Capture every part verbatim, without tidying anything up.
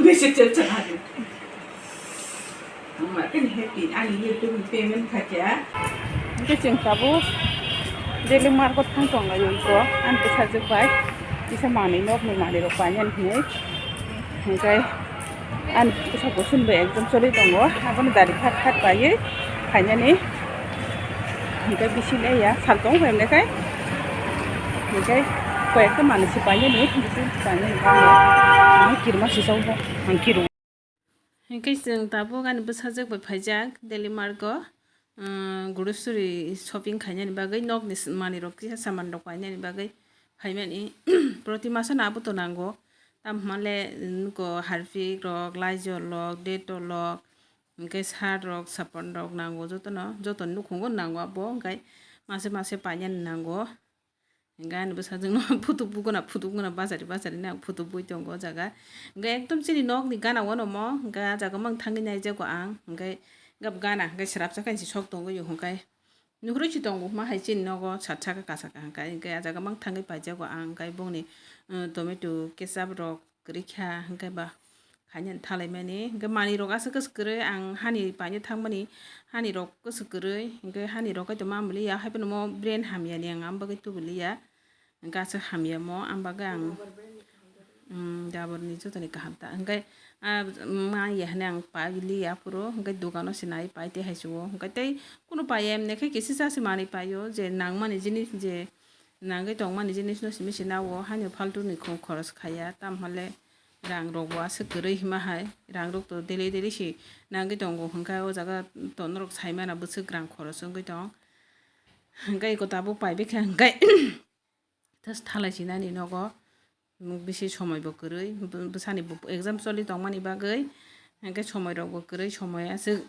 Message chat chat hari. Ang ma kan happy ani YouTube payment khacha. Hingke chwng tabuk daily market thang tong lai ko. Ani bwsajwk bai kisa manwi nokni manwi rok painani hinwi. Hingke ani bwsajwk bo swnbai exam choli tongo. Abono dari khat khat paiwi khainani. Hingke bisi le ya sal tong bai mle kai. Hingke koi ekta manwi se painani, bisi painani bangwi. Ang kirma sisa bo ang kiru. Hingke chwng tabuk ani bwsajwk bai phaijak daily market o, um, grocery shopping khainani bagwi, nokni s-, manwi rok kisa saman rok painani bagwi phaimani. Proti maso no abo to nango. Tamo hwnle, um, nuko Harpic rok, Lysol rok, Dettol rok, hingke sat rok, sapon rok nango jotono, jotoni nukhungo nango abo, hingke mase mase painani nango. Hingke ani bwsajwkno phutuk buguna, phutuk buguna, bachari bachari nang phutuk bui tongo o jaga. Hingke ekdom chini nokni gana o nomo, hingke ah jaga mang thangwi naijago ang, hingke gana hingke srapsa kainwi sok tongwi hingke. Nukhrwi si tongo, ma hai chini nogo sat saka kasaka hwnka, hwnkhe ah jaga mang thangwi paijago ang, hwnkhe bongni, uh, tomato, ketchup rok kwrwi kha, hwnkhe ba khaina thalaimani, hwnkhe manwi rok aswk aswk kwrwi ang hani paina thangmani, hani rok aswk kwrwi, hwnkhe hani rok kaitor ma muli ya, haiphano mo brain hamya ni ang, ang bagwi tubuli ya. Hingke aswk hamya mo, ang bagwi ang, um, jaborni jotoni kaham ta. Hingke, ah, ma ya hwnwi ang pai li ya phuru, hingke dogano se nai pai tei hai se o. Hingke tei kunu pai ya, emne khe kisa sa se manwi pai o, je nangmani jinis, je nangwi tongmani jinis no simi se na o, haino faltu ni khorok khorok kha ya, tamo hwnle rang rok bo aswk kwrwi hima hai, rang rok to daily daily se nangwi tongo, hingke o jaga to norok sai mano bwswk rang khorok wngwi tong. Hingke eko tabuk pai bikha hingke. Tei thalai sinani nogo bisi somoi bo kwrwi, bwsani bo exam choli tongmani bagwi, hingke somoi rok bo kwrwi, somoi aswk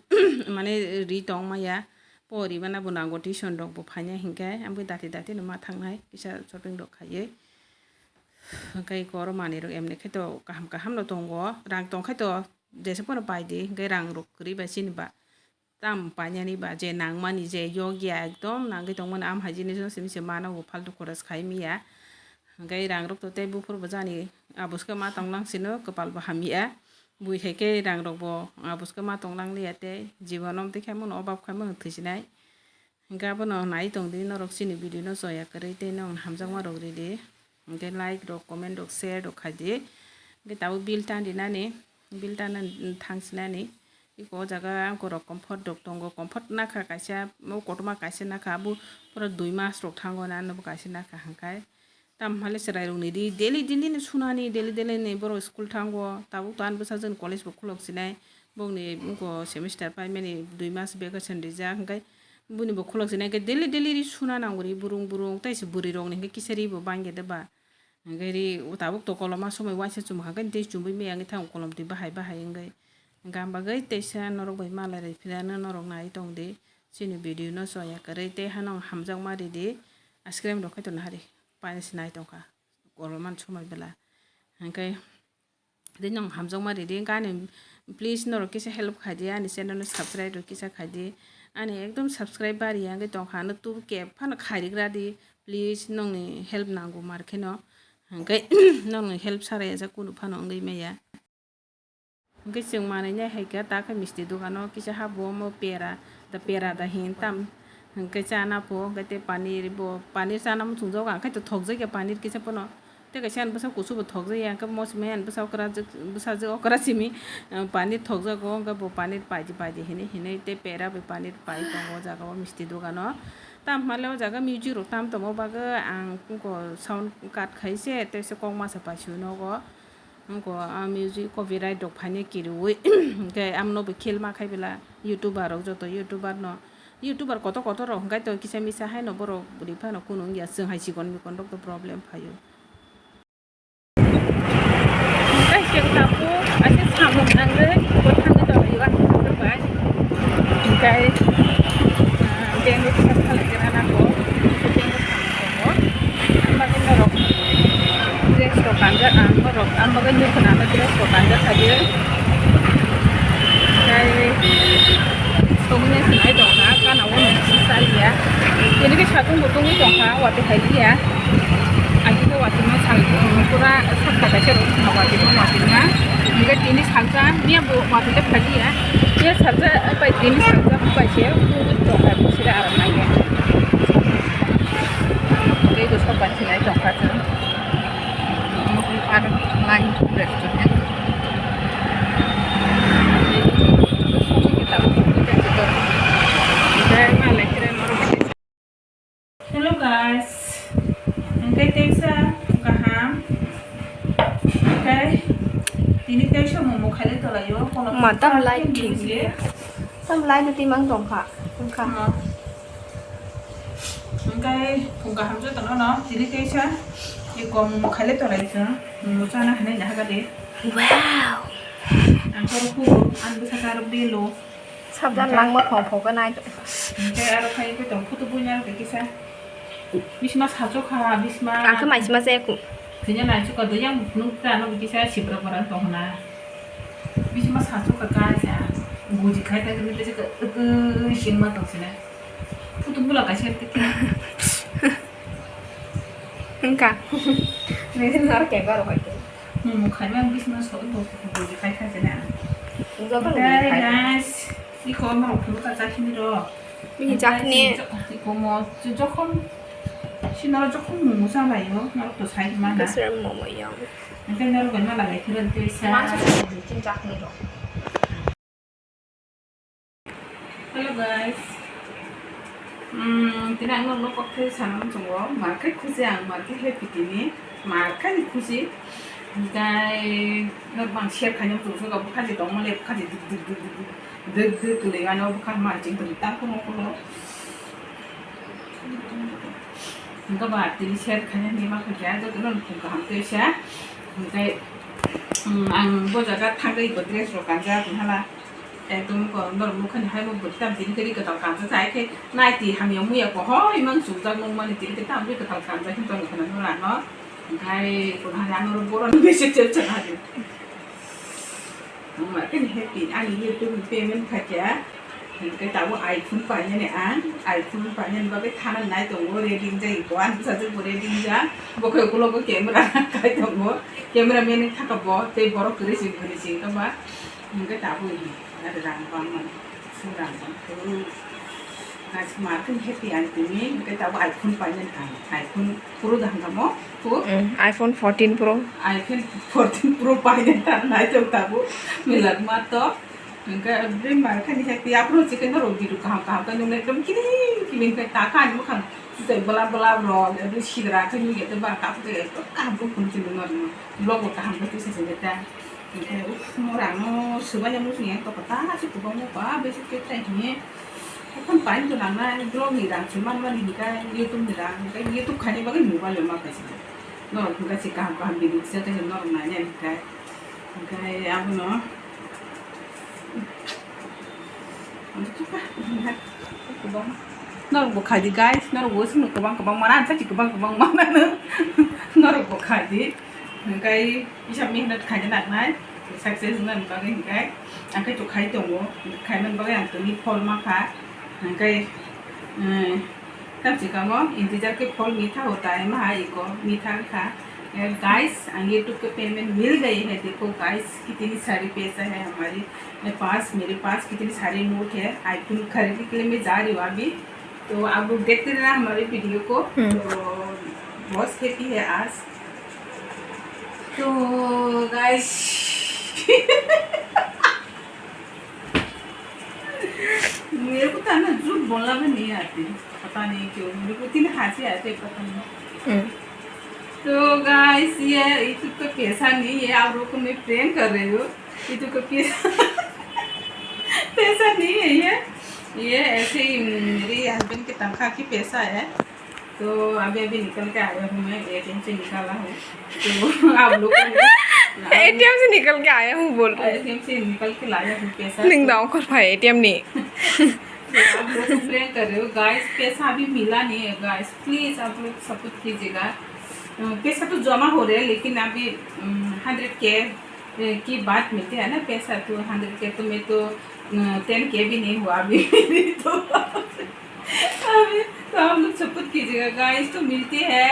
mane ri tongmaya, pori mana bo nango, tuition rok bo phainai, hingke amtwi dati dati no ma thangnai kisa shopping rok khaiwi. Hingke oro manwi rok emni khe to kaham kaham no tongo, rang tong khe to jesa phano pai di, hingke rang rok kwrwi bai chini ba. Tam painani ba je nangmani je yokya ekdom nangwi tongmani, am hai jinis no simi se mano bo faltu khorok khai miya. Hingke rang rok to tei buphur bo jani aboske ma tong lang sino, kwpal bo hamya. Bui hai khe rang rok bo aboske ma tong lang liya tei jibono tei khe mano obab khai mano thwisinai. Hingke abono nai tong di norok chini video no choya kwrwi tei nong hamjakma rok ridi. Hingke like rok, comment rok, share rok khai di. Hingke tabuk bill tan di nani, bill tan thang sinani. Iko o jaga ang korok comfort rok tongo, comfort nakha kaisa, o kotorma kaisa nakha, abo pura dui mas rok thango na, ano bo kaisa nakha hingkai. Tam hale chwrai rok ni ri daily daily ni sunani, daily daily ni borok school thango, tabuk to ani bwsajwk ni college bo khulok sinai, bokni iko semester paimani dui mas vacation rijak, hingkai buni bo khulok sinai, hingkai daily daily ri suna nango ri burung burung, tei se bwrwi rok ni hingke kisa ri bo bangya de ba. Hingke ri tabuk to koloma somoi waisa chumkha khe tei chumui maya wngwi thango kolom twi bahai bahai wngwi. Hingke ang bagwi teisa norok bai malai rai phirano norok nai tong di. Chini video no choya kwrwi tei hano hamjakma ridi. Ice cream rok khe to nahari painani se nai tongkha koloma somoi bela. Hingke tei nong hamjakma ridi. Hingke ani please norok kisa help khai di, ani channel no subscribe rok kisa khai di. Ani ekdom subscribe bari ya wngwi tongkha, ano tubu kep phano khai rigra di. Please, nongni help nango mar kheno, hingke nongni help sara ya kunu phano wngwi maya. Hingke chwng manwi nai hai khe ta khe misti dogano kisa habo omo pera, da pera da hin tam, hingke chana pho, hingke tei panir bo, panir chana muchung jago, ang khe to thok jak ya panir kisa phano, tei kaisa ani bwsa kusu bo thok jak ya, hingke mosmai ani bwsa okra jak, bwsa jak okra simi, ah, panir thok jago, hingke bo panir paidi paidi hinwi hinwi tei pera bai panir pai tongo o jaga o misti dogano. Tam hwnle o jaga music rok tam tongmo bagwi ang wngkha sound cut khai se tei se kok masa paisio nogo. Wngkha a music copyright rok phaina kiriui hwnkhe amno bo khel ma khai bela youtuber rok joto youtuber no youtuber kotor kotor rok hwnkhe to kisa misa haino borok bwrwi phano kunu wngya chwng hai chikon mikon rok to problem phaio. Hingke chwng tabuk kaisa samung nangwi bo thangwi tonglaio ani samung bai. Hingke, ah, bank o kisa salai khe rana ko, hingke bank o samung tongo. Ang bagwi norok dress rok kanjak, ang norok, ang bagwi nukho nang dress rok kanjak khadio. Hingke, songni sinai tongkha, gana o nungsi chaliya. Tini khe satung bo tungwi tongkha, watwi hai liya. Ang khe watwi ma sal, pura sakha kaisa rok watwi ma, watwi ma. Hingke tini salsa, miya bo watui le phaji ya. Miya salsa, bai tini salsa, bai se, tongka sira aram nai ya. Tei bo sok bai sinai tongka se. Ar line restaurant. Tei malai kira norok. Hello guys, hingke teisa kaham, hingke tini teisa momo khaile tolaio, kono Matam light thik liya. Tam light no timang tongkha, wngkha. Hingke phung kaham joto no no, tini teisa iko momo khaile tolai chwng, momo chana hinui naha gade. Wow. Ang koro kugo, ang bwsa karok de lo. Sabdan langma phong phong nai. Hingke aro khai khe tong photo buina aro kisa. Bisma sacho kha, bisma. Ang khe maisima se ku. Kanya nai chuka do yang nung ta no kisa sibra bara tong na. Bisma sacho kha ka ja. Guji khai ta kri te ka sing ma tong sina. Photo bula ka sir te. Wngkha. Nini nar ke baro hai. Hmm, khai ma bisma so bo guji khai kha jena. Joto Guys, iko norok phuru ka chakni ro. Bini chakni. Iko mo jokhon sinoro jokhon momo chalaio, norok to sai ma na. Kasar momo yang. Hingke norok bai ma lagai phuru te sa. Mansa chakni ro. Hello guys. Hmm, tini ang norokno kok thai sana muchungo. Mar khai khusi ang, mar khai happy tini. Mar khai ni khusi. Hingkai norok bang share khaina muchung soka bwkha je tongmani bwkha je dik dik dik dik dik dik kwlwi mano bwkha mar ching kwlwi ta kono kono. Hingke ba tini share khaina ni ma khaikha joto no nukung kaham khe sa. Hingke, hmm, ang bo jaga thangwi bo dress rok kanjak hala. Ekdom ko norok nukha ni hai bo bwtwi tam tini kwrwi kwtal kansa sai khe naiti hamya muya ko hoi mang chumjak nung mani tini kwtal bwrwi kwtal kanjak hin tong khna nura no. Hingkai kun hari ano ro boron bisi chep chep hari. Ang ma khe ni happy ani YouTube ni payment kha kya. Hingkai tabo iPhone painani ang iPhone painani bagwi thana nai tongo ready jai ko ang sajak bo ready ja bo khe ulo bo camera kai tongo camera man ni thaka bo tei borok kwrwi sing kwrwi sing kama. Hingke tabuk ini ada rang bang man, sing rang bang. Terus, guys, makin happy ang tini, hingke tabuk iPhone painani ang, iPhone Pro dah hingka mo, Pro? Mm, iPhone fourteen Pro. iPhone fourteen Pro painani ang, nai tong tabuk, milat ma to. Hingke every makin happy, apro chicken ro bidu kaham kaham kai nung ekdom kining kining kai ta kan mo kan, susai bela bela ro, every sidra kai nung ekdom ba kap kai ekdom kaham ko kun chindo no, vlog kaham ko tu se se ta. Hingke, uf, mo rang no swbaino muchung ya, to kota se kwbangma ba besi khe tai hini. Ekhon pain to nang nai, vlog ni rang se man mani hingke, YouTube ni rang, hingke YouTube khaina bagwi mobile o ma kaisa. Norok hingke se kaham kaham video kisa kaisa norok nai nai hingke. Hingke abono. Norok bo khai di guys, norok bo sini kwbang kwbang mana, ang sagi kwbang kwbang mana no. Norok bo khai di. Hingke Kisa mehnat khaina nangnai, success wngna bagwi hingkai, ang khe to khai tongo, khaimani bagwi ang tini phol mankha, hingkai, eh, tamsi kamo, intejar ke phol mitha hota hai, maha iko mitha wngkha. Eh, guys, ang YouTube ke payment mil gayi hai, dekho guys, kitni sari paisa hai hamari, eh, paas, mere paas kitni sari note hai, iPhone kharidne ke liye main ja rahi hu abhi. तो आप लोग देखते रहना हमारे वीडियो को। हम्म। तो बहुत हैप्पी है आज। तो गाइस, मेरे को तो ना झूठ बोलना भी नहीं आती, पता नहीं क्यों, मेरे को इतनी हंसी आती है, पता नहीं। हम्म। तो गाइस, ये YouTube का पैसा नहीं है, आप लोगों को मैं प्रैंक कर रही हूँ। YouTube का पैसा, पैसा नहीं है ये, ये ऐसे ही मेरे हस्बैंड के तनख्वाह की पैसा है। तो अभी अभी निकल के आया हूँ मैं, एटीएम से निकाला हूँ। तो आप लोग को मैं एटीएम से निकल के आया हूँ बोल रहे। एटीएम से निकल के लाया हूँ पैसा। Ning तो dong kor phai ATM ni। तो आप लोग को प्रैंक कर रहे हो गाइस, पैसा अभी मिला नहीं है गाइस, प्लीज आप लोग सपोर्ट कीजिएगा। अ, पैसा तो जमा हो रहे हैं, लेकिन अभी, अम, हंड्रेड के, ए, की बात मिलती है ना, पैसा तो हंड्रेड के तो मैं तो, अ, टेन के भी नहीं हुआ अभी। तो अभी तो आप लोग सपोर्ट कीजिएगा गाइस, तो मिलती है।